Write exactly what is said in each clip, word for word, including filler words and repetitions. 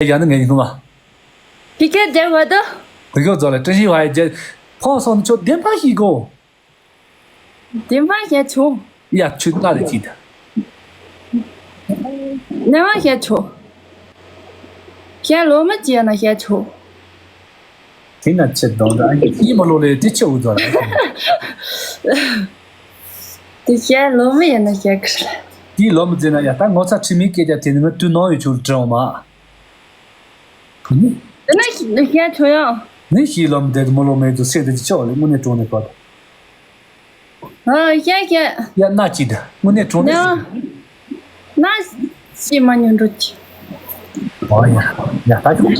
ཡ་ནི་ངས་ཡིན་ནོ་མ། ཕི་ཁེ་རྒྱལ་བ་དོ། གུ་ཡོ་ཛོ་ལ་ཀྲི་ཤི་བ་ཡ་རྒྱལ། ཕོ་སོང་ཆོ་བདེན་པ་ཞིག་གོ། བདེན་པ་ཞིག་ཆོ། ཡ་ཆུ་ན་རེ་ཅི་ད། ནེ་བ་ཞིག་ཆོ། ཞིག་ལོ་མ་ཅི་ཡ་ན་ཞིག་ཆོ། དེ་ན་ཆེ་དོང་ད་ཨ་ཡི་ཡི་མ་ལོ་ལེ་དེ་ཆེ་འུ་ཛོ་ལ། དེ་ཞིག་ལོ་མ་ཡ་ན་ཞིག་གི་རེད། དེ་ལོ་མ་ཟེར་ན་ཡ་ད་ངོ་ཚ་ཁྲི་མི་སྐད་ཆ་དེ་ནི་ང་དུས་ནང་ཡོད་ཆུ་དྲི་འོང་མ། དེ་ན་ཞིག་ཆོ་ཡང་། ནི་ཞིག་ལོ་མ་དེ་མ་ལོ་མེད་དུ་སེ་དེ་ཆོ་ལེ་དངོས་གནས་གྲོང་ནས་གོ། ཨ་ཞིག་ཞིག་ཡ་ན་ཅི་ད་དངོས་གནས་གྲོང་ནས། ན་ཤི་མ་ཉུང་འགྲོ་ཅི། ཨོ་ཡ་ཡ་ད་ཆོ།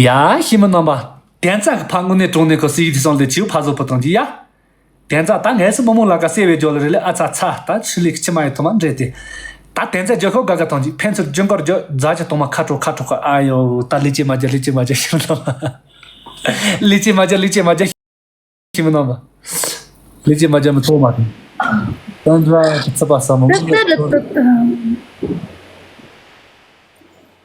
ཡ་ཤི་མི་རྣམ་པ། དན་ཚ་གི་ཕ་དངོས་གནས་གྲོང་ནས་གོ་སི་ཡི་དེ་སོང་ལེ་ཆིའུ་ཕ་བཟོ་པོ་དང་ཅི་ཡ། དན་ཚ་ད་ངས་སུ་མི་མོ་ལ་ཀ་སེ་བའི་ཇོ་ལ་རེ་ལེ་ཨ་ཚ་ཚ་ད་ཆུ་ལི་ཁི་ཆི་མ་ཡི་ཐོ་མ་འདྲེ་དེ། ད་དན་ཚ་ཇོ་ཤོ་ག་ག་ཐང་ཅིག་ཕན་ཚུན་ཇུན་གོར་ཇོ་རྫ་ཆ་ཐོ་མ་ཁ་དྲོ་ཁ་དྲོ་ཁ་ཨ་ཡོ་ད་ལི་ཅི་མ་ཇ་ལི་ཅི་མ་ཇ་ཤི་མི་ལ། ལི་ཅི་མ་ཇ་ལི་ཅི་མ་ཇ་ཤི་མི་ནོ་མ། ལི་ཅི་མ་ཇ་མི་ཐོ་མ་ཐང་། དན་ཚ་ཚ་པ་ས་མོ་ཏི་ཏི་རི་ཏི་ཏི།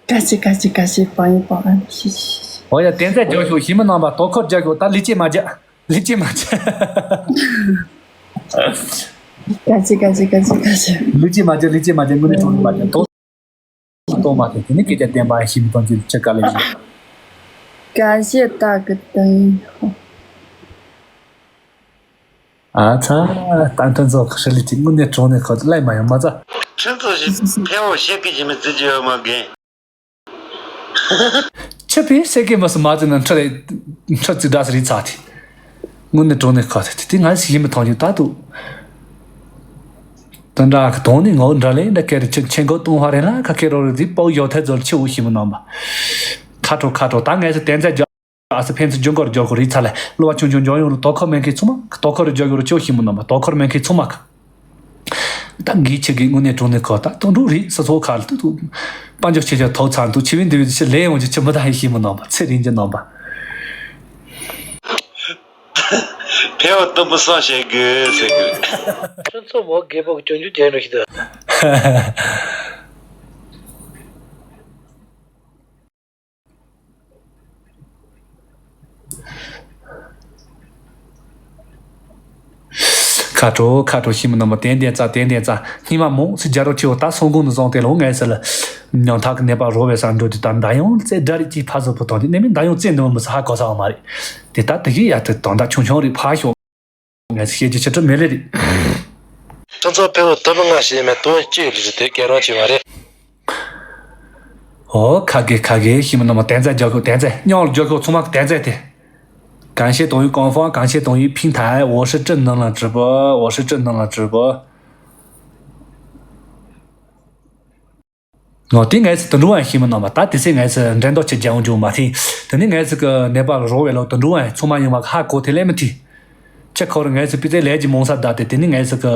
ཀ་ཤི་ཀ་ཤི་ཀ་ཤི་པ་ཡི་པ་ཨ་ཤི་ཤི་ཤི། ཨོ་ཡ་དན་ཚ་ཇོ་ཤོ་ཤི་མི་ནོ་མ་དོ་ཁོར་ཇོ་ཤོ་ད་ལི་ཅི་མ་ཇ། ལི་ཅི་མ་ཇ། ཀ་ཅི་ཀ་ཅི་ཀ་ཅི་ཀ་ཅི། ལི་ཅི་མ་ཇ་ལི་ཅི་མ་ཇ་དངོས་གནས་གྲོང་ནས་མ་ཇ་དོ། དོ་མ་ཐེ་དེ་ནི་སྐད་ཆ་བདེན་པ་ཡང་ཤི་མི་གཏོང་རྒྱུ་ཆེ་དཀའ་ལས་ཡིན། ཀ་ཤི་ཏ་གི་དང་། ཨ་ཚ། ད་ཕྲན་ཚོགས་ཁ་ཧྲི་ལི་ཅི་དངོས་གནས་གྲོང་ནས་ཁོ་ཚོ་ལས་མ་ཡོང་མ་ཚ། ཕྲན་ཚོགས་ཤིག་ཕལ་བོ་ཤེས་ཀི་ཞིག་མི་བརྩི་རྒྱུ་ཡོད་མ་རྒན། ཆི་པི་སེ་ཀེ་མ་སི་མ་ཙི་ན་ཁྲི་རེ་ཁྲི་ཙི་འདྲ་སི་རི་ཚ་ཐི། དངོས་གནས་གྲོང་ནས་ཁ་ཐི་ཐི་ང་སི་ཡིན་མི་ཐང་ཆུ་ད་དུ། ད་འདྲ་གི་དོང་ནི་ངོ་འདྲ་ལེ་འདྲ་ཀེ་རི་ཆི་ཆེན་གོ་ཏུང་ཧ་རེ་ལ་ཁ་ཁེ་རོ་རི་ཟི་པོ་ཡོ་ཐེ་ཛོལ་ཆི་འུ་ཤི་མི་ནམ་པ། ཁ་དྲོ་ཁ་དྲོ་ད་ངས་སི་བསྟན་རྩ་རྒྱ་ཨ་སི་ཕན་ཚུན་ཇུན་གོར་ཇོ་ཁོ་རི་ཚ་ལེ་གློ་བ་ཆུང་ཆུང་ཇོ་ཡོང་རུ་དོ་ཁོ་མེན་ཁི་ཚུ་མ་དོ་ཁོ་རི་ཇོ་ཡོང་རུ་ཆི་འུ་ཤི་མི་ནམ་པ་དོ་ཁོ་རི་མེན་ཁི་ཚུ་མ་ཁ། ད་འགའི་ཆེ་གི་དངོས་གནས་གྲོང་ནས་ཁོ་ད་དུང་འགྲོ་རེད་ས་ཚོ་ཁ་ལ་ཏུ་ཏུ། དཔལ་འབྱོར་ཆེ་ཆེ་ཐོག་ཚང་དུ་ཆེ་བའི་འདི་བའི་ཆེ་ལས་ཡོང་ཆེ་ཆེ་མི་ད་ཧི་ཤི་མི་ནང་པ་ཚེ་རིང་གི་ནང་པ། ཕལ་བ་དུམ་བུ་སང་བྱེད་དགོས་ཟེར་དགོས། ཁྱོད་ཚོ་མོ་རྒད་པོ་གི་སྐྱོན་བརྗོད་རྒྱག་འགྲོ་ཞིག་ད། ཁ་དྲོ་ཁ་དྲོ་ཤི་མི་རྣམ་པ་དན་དན་རྩ་དན་དན་རྩ་སྙིང་མ་མོ་སི་རྒྱ་རོ་ཆེ་བོ་ད་སོང་གོང་ནས་བཟུང་སྟེ་ལོ་ངས་ཟེར་ལ། ཉམ་ཐག་གི་ནད་པ་རོ་བའི་སར་འགྲོ་དུས་ད་མདའ་ཡང་རྩེ་སྒྲ་རིག་ཅིག་ཕ་བཟོ་བུ་དང་དེ་ནས་མི་མདའ་ཡང་རྩེ་འདོན་མི་ས་ཧ་གོ་ས་བ་མ་རེད། དེ་ད་དེ་གི་ཡ་དེ་དོན་དག་ཆུང་ཆུང་རེད་ཕ་ཤོག་ངས་བཤད་རྒྱུ་ཆེ་ཁྲི་མེད་ལེ་རེད། ཁྱོད་ཚོ་ཕེ་བོ་དུ་མི་ང་ཞེས་མེད་དོ་ཅི་ཡོད་ལེ་རེད་དེ་སྐད་རང་ཅི་མ་རེད། ཨོ་ཁ་གེ་ཁ་གེ་ཤི་མི་ནོ་མ་བསྟན་རྩ་རྒྱག་ཤོག་བསྟན་རྩ་སྙིང་ལ་རྒྱག་ཤོག་ཚང་མ་བསྟན་རྩ་དེ། 感谢等于官方，感谢等于平台，我是正能量直播，我是正能量直播。 ངོ་དེ་ངས་སི་དུད་འགྲོ་བ་ཤི་མི་ནོ་མ་ད་དེ་སེ་ངས་སི་འགྲན་ཟླ་ཆེ་རྒྱག་འཇུག་མ་ཐེ། དེ་ནི་ངས་སི་གི་ནད་པ་རོ་བའི་ལོ་དུད་འགྲོ་བ་ཚང་མ་ཡོང་བ་ཧ་གོ་དེ་ལས་མི་ཐེ། ཁྱེད་ཁོ་རང་ངས་སི་པི་ཙེ་ལས་ཀྱི་མོང་ས་ད་དེ་དེ་ནི་ངས་སི་གི་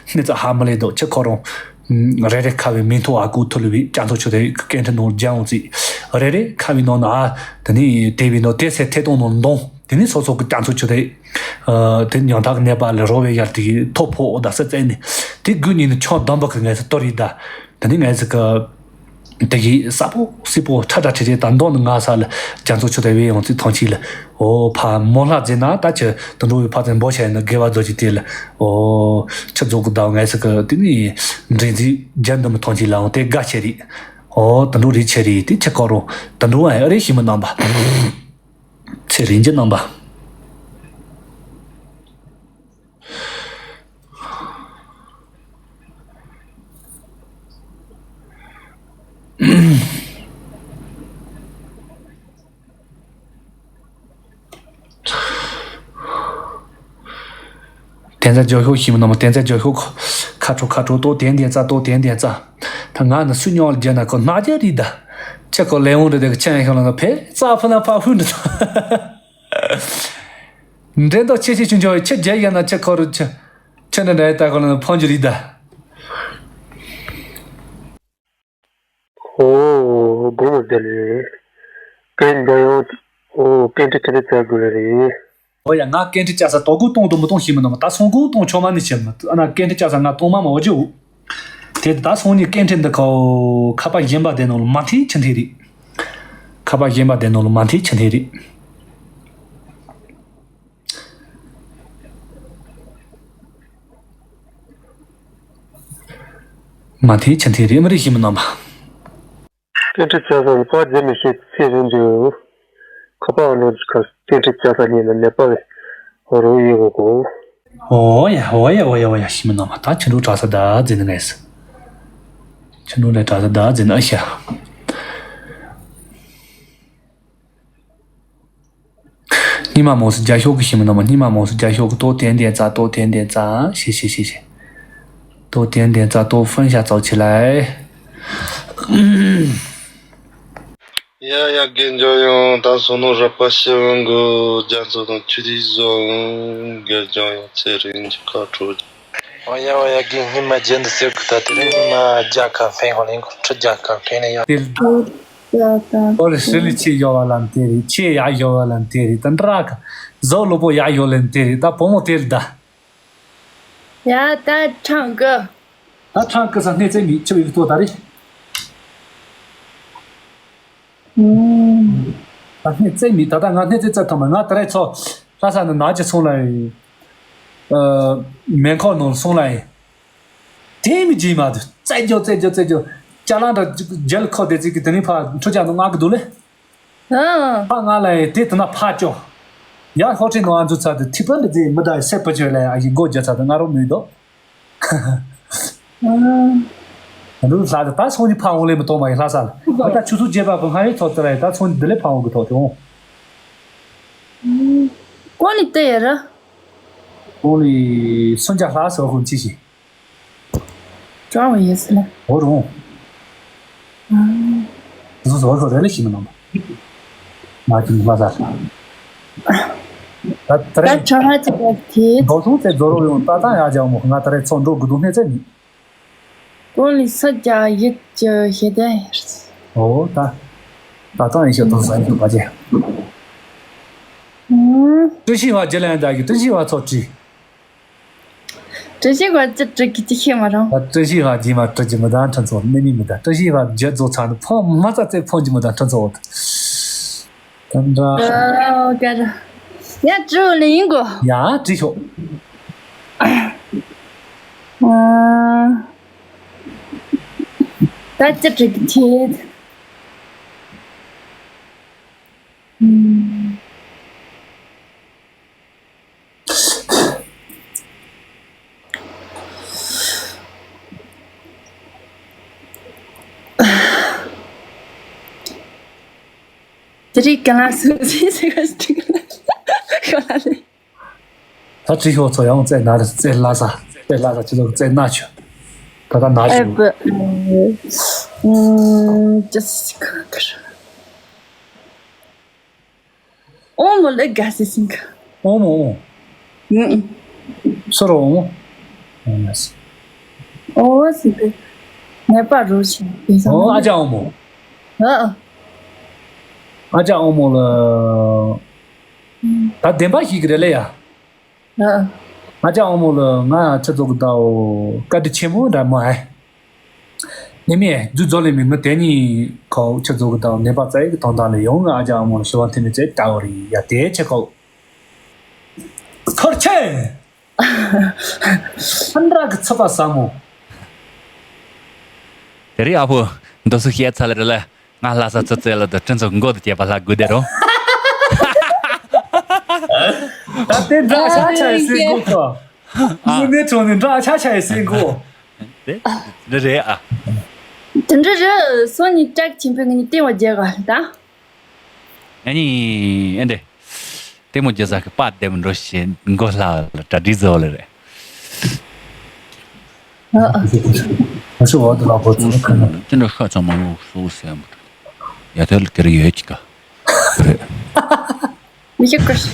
སྣེ་ཙ་ཧ་མི་ལས་དོ་ཁྱེད་ཁོ་རང་། རེ་རེ་ཁ་བའི་མིང་ཐོ་ཨ་ཀུ་ཐུ་ལུ་བི་ཅང་ཚོ་ཆུ་དེ་སྐད་འཕྲིན་ནང་རྒྱག་འོང་ཙི། རེ་རེ་ཁ་བའི་ནང་ན་ཨ་དེ་ནི་དེ་བི་ནོ་དེ་སེ་ཐེ་གཏོང་ནང་འདོང་དེ་ནི་སོ་སོ་གི་ཅང་ཚོ་ཆུ་དེ། དེ་ཉང་ཐག་ནད་པ་ལ་རོ་བའི་ཡར་དེ་གི་ཐོ་ཕོ་ཨོ་ད་སེ་ཙེ་ནི། དེ་དགུ་ཉིན་ནི་ཆང་དམ་པ་གི་ངས་སི་གཏོར་ཡི་ད། དེ་ནི་ངས་སི་གི་དེ་གི་ས་པོ་སི་པོ་ཁྲ་ཁྲ་ཁྲི་ཁྲི་དང་མདོ་ནི་ང་ས་ལ་རྒྱ་མཚོ་ཆུ་དེ་བའི་ཡོང་ཚིག་ཐང་ཆི་ལ། ཨོ་ཕ་མོ་ལྷ་ཛེ་ན་ད་ཆི་དུད་འགྲོ་བའི་ཕ་ཚན་འབོ་ཆ་ཡིན་ན་དགེ་བ་རྫོགས་ཀྱི་དེ་ལ། ཨོ་ཆི་རྫོགས་གི་ད་ངས་སི་གི་དེ་ནི་འདྲེན་ཚིག་རྒྱ་འདི་མི་ཐང་ཆི་ལའང་དེ་དགའ་ཆེ་རེད། ཨོ་དུད་འགྲོ་རེད་ཆེ་རེད་དེ་ཆི་ཀོ་རོ་དུད་འགྲོ་བ་ཨ་རེ་ཤི་མི་རྣམ་པ། ཚེ་རིང་གི་རྣམ་པ། བསྟན་རྩ་རྒྱག་ཤོག་ཤི་མི་རྣམ་པ་བསྟན་རྩ་རྒྱག་ཤོག་ཁ་དྲོ་ཁ་དྲོ་ཏོ་བསྟན་བསྟན་རྩ་ཏོ་བསྟན་བསྟན་རྩ། ད་ང་ནི་སུ་མྱོང་ལ་རྒྱ་ན་ཁོ་ནག་རྒྱ་རིག་ད། ཁྱེད་ཁོ་ལས་འོང་རེད་དེ་ཁྱེད་ཡང་ཤོང་ལ་ཕེ་རྩ་ཕུ་ན་ཕ་ཧུ་འདི་ད། འགྲན་ཟླ་ཆེ་ཆེ་ཆུང་ཆུང་ཡོད་ཁྱེད་རྒྱལ་ཡང་ན་ཁྱེད་ཁོ་རུ་ཁྱེད་ཁྱེད་འདྲ་འདྲ་ཡི་ད་ཁོ་ལ་ཕོན་རྒྱུ་རིག་ད། ཨོ་དགོང་མོ་བདེ་ལེགས། སྐད་འདྲ་ཡང་ཨོ་སྐད་འདྲ་ཁྱེད་རེ་བཙལ་དགོས་ལེ་རེད། ཨོ་ཡ། ང་སྐད་འཕྲིན་བཅག་ས་དོ་དགོང་གཏོང་དང་མི་གཏོང་ཤེས་མི་འདུག་མ། ད་སང་དགོང་གཏོང་ཆོག་མ་ནི་བྱེད་མ། ཨ་ན་སྐད་འཕྲིན་བཅག་ས་ང་གཏོང་མ་མ་འོ་ཅི་འོ། དེ་ད་སང་ཉིན་སྐད་འཕྲིན་འདི་ཁ་ཁ་པ་གཞན་པ་དེ་ནང་ལ་མ་འཐེན་ཆི་འཐེན་རེད། ཁ་པ་གཞན་པ་དེ་ནང་ལ་མ་འཐེན་ཆི་འཐེན་རེད། མ་འཐེན་ཆི་འཐེན་རེད། མི་རིགས་ཤིག་མི་རྣམ་པ། སྟོན་ཁྲི་བཅའ་ས་ནི་པར་རྒྱབ་མི་ཤེས་ཚེ་རིང་འདུག་ཁ་པར་ནང་གི་ཁར་སྟོན་ཁྲི་བཅའ་ས་ཉིད་ལ་ནད་པ་བས་རོགས་ཡིན་གོ་གོ། ཨོ་ཡ་ཨོ་ཡ་ཨོ་ཡ་ཨོ་ཡ། ཤི་མི་ནོ་མ། ད་ཁྱི་འབྲུག་གྲྭ་ས་ད་འཛིན་ནི་ངས། ཁྱི་འབྲུག་ལས་གྲྭ་ས་ད་འཛིན་ཨ་ཤ། སྙིང་མ་མོ་སུ་རྒྱ་ཤོག་གི་ཤི་མི་ནོ་མ། སྙིང་མ་མོ་སུ་རྒྱ་ཤོག་གི་ཏོ་ཏན་ཏན་ཙ། ཏོ་ཏན་ཏན་ཙ། ཤི་ཤི་ཤི་ཤི། ཏོ་ཏན་ཏན་ཙ། ཏོ་ཧྥུན་ཤ་ཙོ་ཆི་ལའི། ཡ་ཡ་རྒན་འཇོ་ཡོང་ད་སོ་ནོ་ར་པ་ཤི་ཝང་གོ་རྒྱ་མཚོ་དང་ཆུ་དིག་བཟོ་རྒན་འཇོ་ཡོང་ཚེ་རིང་གི་ཁ་ཁྲོ། ཨོ་ཡ་ཨོ་ཡ་རྒན་སྙིང་མ་རྒྱན་དུ་ཟེར་གི་ད་དེ་རིང་སྙིང་མ་རྒྱ་ཁ་འཕེན་ཧོ་ལེན་གོ་ཁྲི་རྒྱ་ཁ་འཕེན་ནས་ཡ། དེ་ལ་ཨོ་རེ་ཧྲི་ལི་ཆེ་ཡོ་བ་ལ་དེ་རེད། ཆེ་ཡ་ཡོ་བ་ལ་དེ་རེད། ད་འདྲ་ག་བཟོ་ལོ་པོ་ཡ་ཡོ་ལ་དེ་རེད། ད་བུ་མོ་དེ་ལ་ད། ཡ་ད་ཁྲང་གི། ད་ཁྲང་གི་ས་སྣེ་རྩེ་མི་ཆུ་ཡིག་ཏོ་ད་རེད། ད་སྣེ་རྩེ་མི་ད་ད་ང་སྣེ་རྩེ་རྩེ་ཐོག་མ་ང་ད་རེད་ཚོ། ལྷ་ས་ནས་ནག་ཅི་སོང་ལ་ཡིན། མེ་འཁོར་ནང་སོང་ལ་ཡིན། དེ་མི་བརྗེད་མ་དུ་རྩེ་རྒྱོ་རྩེ་རྒྱོ་རྩེ་རྒྱོ། ཅ་ལང་འདྲ་རྒྱལ་ཁོ་དེ་ཚིག་གི་དེ་ནི་ཕ་འཕྲུ་ཅག་ནང་ང་གི་འདུག་ལེ། ཨ། ཕ་ང་ལ་ཡི་དེ་དུ་ན་ཕ་ཅོ། ཡ་ཧོ་ཁྲི་ནང་ཨ་འཛུ་ཚ་དུ་ཐི་པན་དུ་ཛི་མི་ད་སེ་པ་ཅོ་ལ་ཡ་ཡི་སྒོ་རྒྱ་ཚ་དུ་ང་རོ་མི་འདུག་ཨ། འདུག་ལྷ་དུ་ད་སོང་ནི་ཕ་འོང་ལེ་མི་གཏོང་མ་ཡི་ལྷ་ས་ལ། ད་ཆུ་ཚོད་བརྒྱད་པ་གི་ང་ཡི་ཐོག་དུ་ལ་ཡི་ད་སོང་ནི་དུ་ལེ་ཕ་འོང་གི་ཐོག་དུ་འོང་། ཀོ་ནི་ཏེ་ཡ་ར། ཀོ་ནི་སུན་ཅ་ལྷ་སོ་ཧུན་ཅི་ཤི། ཀྲང་ཝེ་ཡེ་སི་ལེ། ཧོ་རུང་། ཟོ་ཟོ་ཧོ་རེ་ལེ་ཤི་མི་ནམ། མ་ཅི་མ་ཟ། ད་ད་རེ། ད་ཁྲ་ཧ་ཅི་པ་དེ། མདོ་སོང་ཚེ་རྫོ་རོ་ཡོང་ད་ད་ཡ་ཇག་མོ་ང་ད་རེ་ཚོ་འགྲོ་དགོས་དུ་སྣེ་ཚེ་མི། ཀོ་ལི་ས་ཀྱ་ཡིད་ཀྱི་ཞེ་དན། ཨོ་ད། ད་ད་ཡིན་ཤོ་དང་ས་ཡིན་པ་ཅེ། ཀྲི་ཤི་བ་ཇེ་ལན་ད་གི་ཀྲི་ཤི་བ་ཚོ་ཀྲི། ཀྲི་ཤི་བ་ཅི་ཀྲི་གི་ཅི་ཤེས་མ་རང་། ད་ཀྲི་ཤི་བ་ཇི་མ་ཀྲི་ཇི་མི་ད་ཁྲ་ཚོ་ནི་མི་མི་ད་ཀྲི་ཤི་བ་ཇེ་ཛོ་ཚ་ནི་ཕོ་མ་ཚ་ཚེ་ཕོ་ཇི་མི་ད་ཁྲ་ཚོ། ད་འདྲ། ཨོ་ཀ་ར། ཡ་ཀྲུ་ལི་ཡིན་གོ། ཡ་ཀྲི་ཤོ། ད་ཅི་ཀྲི་གི་ཅི། དེ་རིང་ག་ལ་སུ་ཟིན་ཟེར་ག་ཟིན་ག་ལ་ཤོ་ལ་ལེ། ད་ཅི་ཤོ་ཚོ་ཡང་རྩེ་ན་རེ་རྩེ་ལ་ས་རྩེ་ལ་ས་ཅི་ལོ་རྩེ་ན་ཆུ། ད་ད་ན་ཨེ་ཆུ། བུ། ཨུམ། ཅི་སི་ཁ་ཁ་ར། ཨོ་མོ་ལེ་ག་སི་སིང་ག་ཨོ་མོ་ཨོ་མོ། ཨུམ། སོ་རོ་ཨོ་མོ། ཨོ་མོ་སི། ཨོ་སི་གི། ནེ་པ་རུ་ཆི་ཨེ་ཟ་ཨོ་ཨ་ཅག་ཨོ་མོ། ཨ། ཨ་ཅག་ཨོ་མོ་ལ། ཨུམ། ད་བདེན་པ་ཞིག་རེད་ལེ་ཡ། ཨ། ཨ་ཅག་ཨོ་མོ་ལ་ང་ཁྱེད་ཚོ་གི་ཟླ་བོ་བཀའ་དྲིན་ཆེན་མོ་འདྲ་མོ་ཨེ། ནི་མི་རྒྱུ་རྫོགས་ལས་མི་ངུ་དེ་ནི་ཁོ་ཁྱེད་ཚོ་གི་ཟླ་བོ་ནད་པ་བཙལ་གི་དོན་དག་ལ་ཡོང་ང་ཨ་ཅག་ཨོ་མོ་ལ་ཞུ་བ་འཐེན་ནས་བཙལ་ལྟ་བུ་རེད་ཡ་དེ་ཆེ་ཁོ། ཐོར་ཆེ། ཧན་ར་གི་ཚུད་པ་ཟབ་མོ། དེ་རིང་ཨ་ཕོ་འདི་སུ་བཤད་ཚར་ལེ་རེད་ལ། ང་ལྷ་ས་ཚོ་བཙལ་ལ་དུ་ཁྲིན་ཚོ་མགོ་དུ་བཅད་པ་ལྷ་དགོས་དེ་རོ། ད་དེ་འདྲ་ཆ་ཆ་ཡི་སེ་གོ་ཁོ། ཨ། མི་ནེ་ཁྲོ་ནི་འདྲ་ཆ་ཆ་ཡི་སེ་གོ། དེ་འདྲ་རེད་ཨ། དེ་འདྲ་རེད། སོ་ནི་ཀྲག་ཆེན་པོའི་ངས་ནི་ལྟེ་བ་རྒྱག་ག་ད། ཨ་ནི་ཨེ་འདྲེ། ལྟད་མོ་རྒྱག་ས་གི་པར་བསྡད་མི་འགྲོ་ཞེས་མགོ་ལྷ་ལ་གྲ་སྒྲིག་བཟོ་ལེ་རེད། ཨ་ཨ། ཨ་ཤོ་བ་དུ་ལ་བོ་ཙུ་ཁ་ན། ཅི་འདྲ་ཤ་ཚང་མ་ལོག་སོ་སེ་མ་ཡ་ཐལ་ཀེར་ཡོད་ཀྱི་ཀ་རེད། མི་ཤེས་ཀ་ཤི།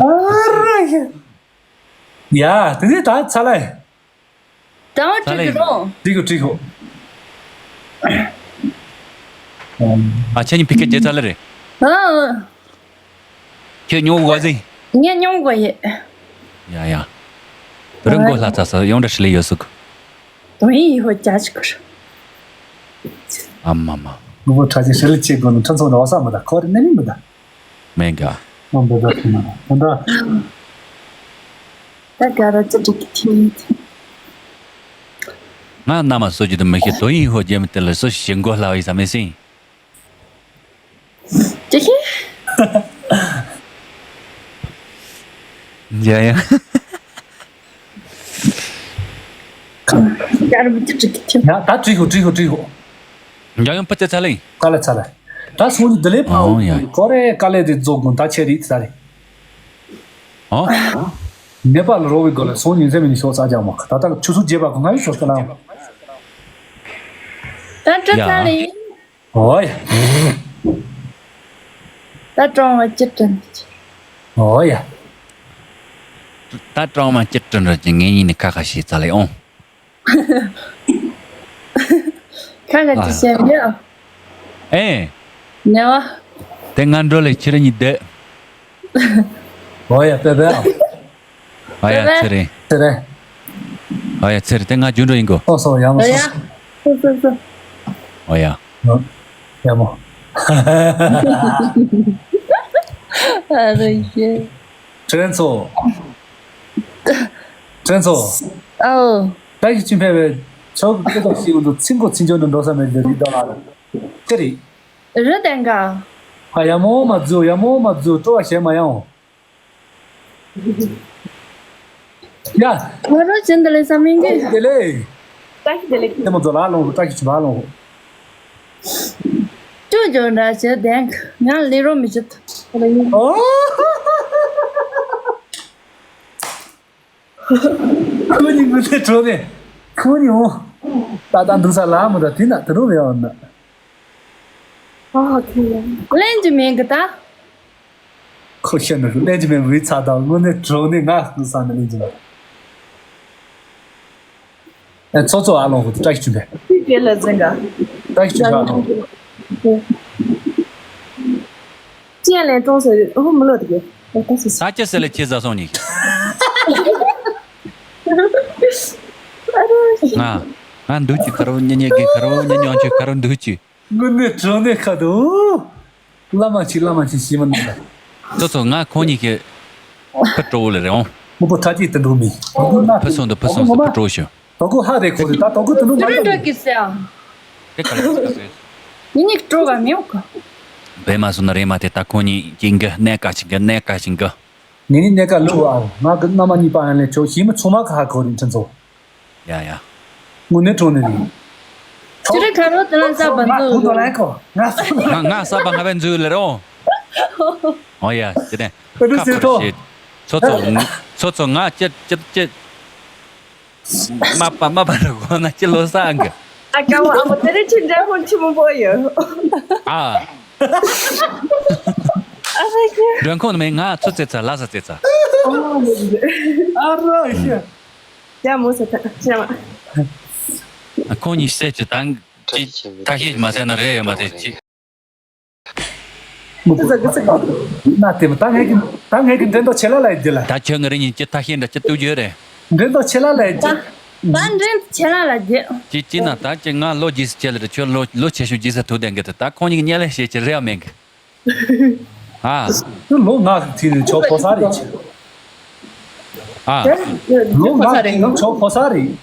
ཨ་ར་ཡ། ཡ་དེ་ནས་ད་ཚ་ལ། ད་བ་ཚ་ལ་ཁྲིད་ཀྱི་རོ། ཁྲིད་གོ་ཁྲིད་གོ། ཨ་ཁྱེད་གཉིས་ཕི་ཀེ་རྒྱལ་ཚ་ལ་རེད། ཨ་ཨ། ཁྱོད་ཉོ་གོ་ཟིན། ངས་ཉོ་གོ་ཡེ། ཡ་ཡ། བུ་རུ་མགོ་ལྷ་ཚ་ས་ཡོང་འདྲ་ཧྲི་ལི་ཡོད་སུག་དོན་ཡིན་ཧོ་ཅ་ཅིག་གུར། ཨ་མ་མ། ངུ་བོ་ཁྲ་ཅིག་ཧྲི་ལི་ཅིག་གོ་ནི་ཁྲི་ཚོ་རོ་ས་མི་ད་ཁོ་རི་ནི་མི་མི་ད། མེ་ག་ཨ་འདི་ད་ཁྱི་མ་ད་ད། ད་ག་ར་ཅི་ཅིག་ཐིམ། ང་ན་མ་སོ་ཅི་དུ་མི་ཤེས་དོན་ཡིན་ཧོ་རྒྱལ་མི་དེ་ལ་སོ་ཞིག་མགོ་ལྷ་བ་ཡི་ས་མི་སིན། ཅི་ཞིག་ཡ་ཡ། ཡར་མི་ཅི་ཅིག་ཐིམ། ཡ་ད་བྲིས་ཤོག་བྲིས་ཤོག་བྲིས་ཤོག་འཇམ་དབྱངས་ཕུ་ཚེ་ཚ་ལེ། ཚ་ལེ་ཚ་ལེ། ད་སོང་ཉིན་དེ་ལས་ཕ་ཨོ་ཡ། ཀོ་རེ་དཀའ་ལས་དེ་རྫོགས་དགོས་ད་ཆེ་རིག་ཚ་རེད། ཨོ། ནེ་པ་ལ་རོ་བའི་སྒོ་ལ་སོང་ཉིན་ཚེ་མི་ནི་ཤོག་ས་རྒྱག་མ་ཁ་ད་ལྟ་ཆུ་ཚོད་བརྒྱད་པ་གོ་ང་ཡི་ཤོག་ས་ལ། ད་ཀྲི་ཡ། ཚ་ལེ། ཨོ་ཡ། ད་གྲོང་བ་ཅི་དྲན་ཅི། ཨོ་ཡ། ད་གྲོང་མ་ཅི་དྲན་རོ་ཅི་ངེད་གཉིས་ནི་ཁ་ཁ་ཤས་ཙ་ལེ་ཨོང་། ཁ་ཁ་ཅི་བཤད་ཡོད། ཨེ། ཉེ་བ། དེ་ང་འགྲོ་ལེ་ཁྱེད་རང་གཉིས་བསྡད། ཨོ་ཡ་པེ་པེ་ཨ། ཨ་ཡ་ཚེ་རིང་། ཚེ་རིང་། ཨ་ཡ་ཚེ་རིང་དེ་ང་རྒྱུན་འགྲོ་ཡིན་གོ་སོ་སོ་ཡ་མོ་ཨ་སོ་ཡ། སོ་སོ་སོ། ཨ་ཡ། ཡ་མོ། ཨ་རོ་ཡེ། ཁྲེན་ཚོ། ཁྲེན་ཚོ། ཨོ། ད་ཡི་ཅིན་ཕེ་བའི་ཆོག་གི་ཀི་ཏོག་ཞིག་འདུག་ཚིང་གོ་ཚིང་ཆོག་ནས་འགྲོ་ས་མེད་ཀྱི་རིག་ད་ལ་རེད། ཅི་རེད། རི་དེ་འགའ། ཨ་ཡ་མོ་མ་རྫུ་ཡ་མོ་མ་རྫུ་སྤྲོ་བ་བྱེད་མ་ཡང་། ཡ། ང་རང་ཅན་དེ་ལས་ས་མིང་གི། དེ་ལས། ད་ཤི་དེ་ལས། དེ་མོ་ཚོ་ལ་ལོང་རུ་ད་ཤི་ཆུ་བ་ལོང་རུ། ཅོ་ཅོ་འདྲ་བྱེད་དེ་ང་ལི་རོ་མི་བྱེད། ཨོ། ཁོ་གཉིས་མི་ཚེ་གྲོགས་ནས་ཁོ་གཉིས་འོང་། ད་ལྟ་འདུག་ས་ལ་མོ་ད་དེ་ན་དེ་རུ་མེད་འོང་ན། ཨ་ཁེ་ལན་ཅི་མེད་གི་ད། ཁོ་ཤེས་ནི་རུ་ལན་ཅི་མེད་བུའི་ཚ་དང་དངོས་གནས་གྲོགས་ནས་ང་ཁུ་ས་ནི་ལན་ཅི་མེད། ཨེ་ཚོ་ཚོ་ཨ་ལོང་ཧུ་ཏི་བཀྲ་ཤིས་བྱུང་བས། ཅི་བྱེད་ལ་འཛིན་ག་བཀྲ་ཤིས་བྱུང་ཨ་ལོང་ཧུ། ཅི་ཡང་ལན་གྲོང་ཟེར་ཧུ་མི་ལོ་དེ་གས་ཨོ་ད་སི་སི། ད་ཅི་ཟེར་ལ་ཁྱེད་ཟ་སོང་ནི། ང་ང་འདུག་ཅི་ཁ་རོ་ཉེ་ཉེ་གི་ཁ་རོ་ཉེ་ཉོང་ཅི་ཁ་རོ་འདུག་ཅི། དངོས་གནས་དྲང་གནས་ཁ་དོ། བླ་མ་ཆིག་བླ་མ་ཆིག་ཤི་མ་ནུས་པ། ཙོ་ཙོ་ང་ཁོང་གཉིས་ཀྱི་ཕུ་སྤྲོ་བོ་ལ་རེད་འོང་། མི་པོ་ཁྲ་ཅིག་ཏུ་འགྲོ་མི། ཕུ་སོང་དུ་ཕུ་སོང་དུ་ཕུ་སྤྲོ་བོ་ཤོ། དོ་ཀུ་ཧ་རེ་ཁོ་རེ་ད་དོ་ཀུ་ཏུ་ནུ་མ་ཏུ་ནུ། ཀི་སེ་ཨ། དེ་ག་ལ་ཟེར་ཟེར། ཡིན་ནིག་སྤྲོ་བ་མེའོ་ཀ། བེ་མ་སུ་ན་རེ་མ་དེ་ད་ཁོང་གཉིས་ཀྱི་འགི་གནས་ཀ་ཞིག་འགི་གནས་ཀ་ཞིག་འགི། ངེད་གཉིས་གནས་ཀ་ལུ་བ་ང་གི་མནའ་མ་གཉིས་པ་ཡང་ལས་ཆོག་ཞི་མི་ཚོ་མ་ག་ཧ་ཁོ་རིན་ཁྲི་ཚོ། ཡ་ཡ། དངོས་གནས་དྲང་གནས་རེད། ཅི་རེད་ཁ་རོ་དེ་ལ་ས་བ་ང་ཁོ་འཛུལ་དོ་ལ་ཁོ་ང་ང་ང་ས་བ་ང་བས་འཛུལ་ལེ་རོ། ཨོ་ཡ་ཅི་དེ། ཨ་རུ་ཁ་ཟེར་ཁར་ཐོ། ཤེས། ཚོ་ཚོ་ཚོ་ཚོ་ང་ཅི་ཅི་ཅི། མ་པ་མ་པ་ར་གོ་ན་ཅི་ལོ་ས་ཨང་གི། ཨ་ཀ་བ་ཨ་མ་དེ་རེ་ཆི་འདྲ་ཧོན་ཆི་མོ་བོ་ཡོད། ཨ། ཨ་ཧ་ཀྱ། མགྲོན་ཁང་ནས་མེད་ང་ཚོ་ཙེ་ཚ་ལ་ས་ཙེ་ཚ། ཨ་ར་ཤ། ཡ་མོ་ས་ཐ་ཤ་མ། ཁོང་གཉིས་བཤད་ཀྱི་ད་ཅི་ད་ཤེས་མ་ཟེར་ན་རེད་ཡོད་མ་རེད་ཅི། ཙི་ཙི་ཙི་ཙི། ན་དེ་མ་ད་ངས་ཀྱི་ད་ངས་ཀྱི་འགྲན་ཟླ་ཆེ་ལ་ལ་ཡི་ལ། ད་ཁྱོད་ངའི་རིང་ཉིན་ཅི་ད་ཤེས་འདྲ་ཅི་ཏུ་རྒྱུ་རེད། འགྲན་ཟླ་ཆེ་ལ་ལ་ཡི་ད་ད་འགྲན་ཆེ་ལ་ལ་རྒྱུ། ཅི་ཅི་ན་ད་ཅི་ང་ལོ་རྒྱས་སུ་ཆེ་ལ་རེད་ཁྱོད་ལོ་ལོ་ཆེ་ཤོས་རྒྱས་སུ་ཐུག་ལྡན་གི་ད་ད་ཁོང་གཉིས་ཀྱི་ཉེ་ལས་བཤད་ཀྱི་རེད་ཡ་མེད་གི། ཨ། ཁྱོད་ལོ་ང་ཐིག་ནས་ཆོག་ཕོ་ས་རེད་ཅི། ཨ། ལོ་ང་ཐིག་ནས་ཆོག་ཕོ་ས་རེད།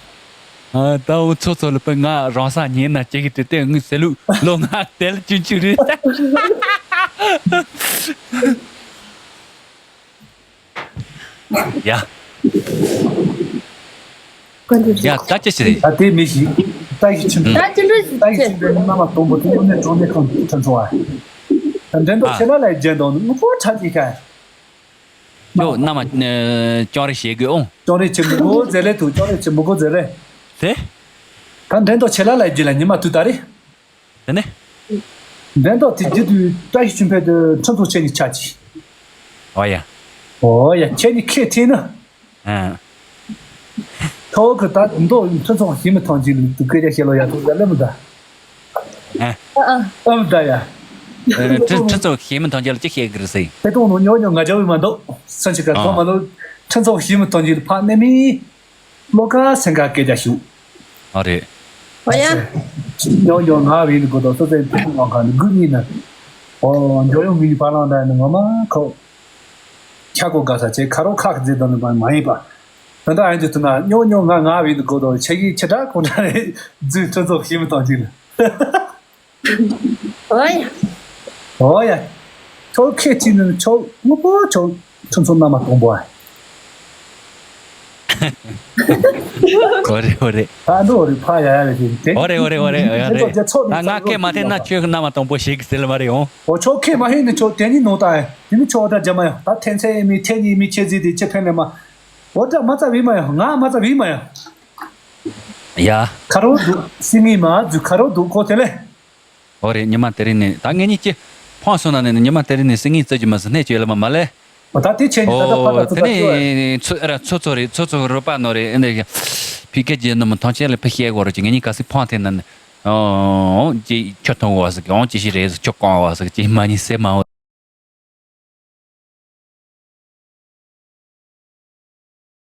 ཨ་ད་འུ་ཚོ་ཚོ་ལ་པ་ང་རང་ས་ཉིན་ན་ཅི་གི་དེ་དེ་ངུ་ཟེ་ལུ་ལོ་ང་དེ་ལ་ཅུན་ཅུ་རེད། ཡ། ཡ་ད་ཅི་ཞིག་རེད། ད་དེ་མི་ཞིག་ད་ཞིག་ཆུན་ད་ཅི་འདྲ་ཞིག་ད་ཞིག་ཆུན་པའི་མནའ་མ་དང་པོ་དེ་ནས་གྲོང་ནས་ཁང་ཁྲ་འཚོ་བ། ད་འགྲན་ཟླ་ཆེ་ལ་ལ་རྒྱན་དང་ནུ་པོ་ཁྲ་ཅིག་ཁ། ཡོ་མནའ་མ་ཅང་རེ་བྱེད་དགོས་ཨོང་། ཅང་རེ་ཆེ་མི་གོ་ཟེར་ལེ་དུ་ཅང་རེ་ཆེ་མི་གོ་ཟེར་ལེ། དེ། ད་འགྲན་ཟླ་ཆེ་ལ་ལ་རྒྱུ་ལ་ཉི་མ་དུ་ད་རེ། དེ་ནས། འགྲན་ཟླ་དེ་རྒྱུ་དུ་བཀྲ་ཤིས་ཆུན་ཕེ་དུ་ཁྲིམས་ཐོག་ཆེ་ནི་ཆ་ཅི། ཨོ་ཡ། ཨོ་ཡ་ཁྱེད་ནི་ཁས་ཁྲིད་ན། ཨ། ཐོག་གི་ད་མདོ་ཁྲིམས་ཐོག་ཞི་མི་ཐང་ཅིག་ལུག་ཏུ་སྐད་ཆ་བཤད་ལོ་ཡ་ཐུག་ད་ལེ་མི་ད། ཨ། ཨ་མི་ད་ཡ། ཁྲི་ཁྲི་ཚོ་ཞེ་མི་ཐང་ཅན་ལ་ཅི་བཤད་གི་རེད་ཟེར། དེ་དུང་ནོ་ཉོ་ཉོ་ང་ཅག་བི་མ་འདུག་སུན་ཆི་ཀ་ཐོ་མ་ལོ་ཁྲི་ཚོ་ཞེ་མི་ཐང་ཅན་ལ་ཕ་ནེ་མི་ལོ་ཀ་སེང་ག་སྐད་རྒྱག་ཞུ། ཨ་རེད། ཨོ་ཡ། ཉོ་ཉོ་ང་བི་ནི་གོ་དོ་སོ་སེ་ཐུག་ནང་ཁ་ནི་གུ་ནི་ན། ཨོ་ཉོ་ཉོ་མི་ནི་ཕ་ལང་ད་ནི་ང་མ་ཁོ། ཁྱ་གོ་ག་ས་ཆེ་ཁ་རོ་ཁག་ཟེར་དོ་ནི་མ་མ་ཡིན་པ། ད་ད་ཨན་ཇི་ཐུ་ན་ཉོ་ཉོ་ང་ང་བི་ནི་གོ་དོ་ཆེ་གི་ཆེ་དྲག་ཁོ་ན་རེ་རྫུན་ཁྲི་ཚོ་ཞེ་མི་ཐང་ཅན་ལ། ཨོ་ཡ། ཨོ་ཡ། ཁྱོད་ཁྱེད་ཅི་ནི་ཁྱོད་ངོ་པོ་ཁྱོད་ཁྱོད་ཚོ་མནའ་མ་གཏོང་པོ་ཨ། ཨོ་རེད་ཨོ་རེད། ད་འགྲོ་རེད་ཕ་ཡ་ཡ་རེད་དེ། ཨོ་རེད་ཨོ་རེད་ཨོ་རེད་ཨོ་རེད། ད་ང་ཁྱེད་མ་འཐེན་ན་ཁྱོད་མནའ་མ་གཏོང་པོ་ཞིག་ཟེར་ལ་མ་རེད་ཨོ། ཨོ་ཁྱོད་ཁྱེད་མ་ཧེ་ནི་ཁྱོད་དེ་ནི་ནོ་ད་ཨེ་དེ་ནི་ཁྱོད་ད་རྒྱ་མ་ཡ་ད་འཐེན་ཚེ་མི་འཐེན་ནི་མི་ཁྱེད་ཟིག་དེ་ཁྱེད་འཐེན་ནི་མ། ཨོ་ད་མ་ཚ་བི་མ་ཡ་ང་མ་ཚ་བི་མ་ཡ། ཡ། ཁ་རོ་འདུག་སི་ངི་མ་ཛུ་ཁ་རོ་འདུག་ཁོ་དེ་ལེ། ཨོ་རེད། ཉི་མ་དེ་རིང་ནས་ད་ངེད་གཉིས་ཀྱི་ཕོན་སོང་ན་ནས་ཉི་མ་དེ་རིང་ནས་སི་ངི་རྩོད་རྒྱུ་མ་ཟིན་ནས་བྱོས་ལ་མ་མ་ལེ། ཨོ་ད་དེ་ཆེ་ནི་ད་ད་ཕ་ད་ཨོ་ཚོ་དེ་ད་ཆོ་ཨེ། ནས་ཚོ་ཨ་ར་ཚོ་ཚོ་རེད། ཚོ་ཚོ་རོ་པ་ནོ་རེད། ཨེ་འདི་ཕི་ཀེ་ཇི་ནི་མི་ཐང་ཆེན་ལ་ཕི་ཤེ་གོ་རོ་ཅི་ངེད་གཉིས་ཀ་སི་ཕོན་དེ་ན་ནས་ཨོ་ཅི་ཁྱོད་ཐོང་བ་ཟིག་ཨོ་ཅི་ཤི་རེད་ཟིག་ཁྱོད་གོང་བ་ཟིག་ཅི་མ་ཉི་སེ་མ་འོ།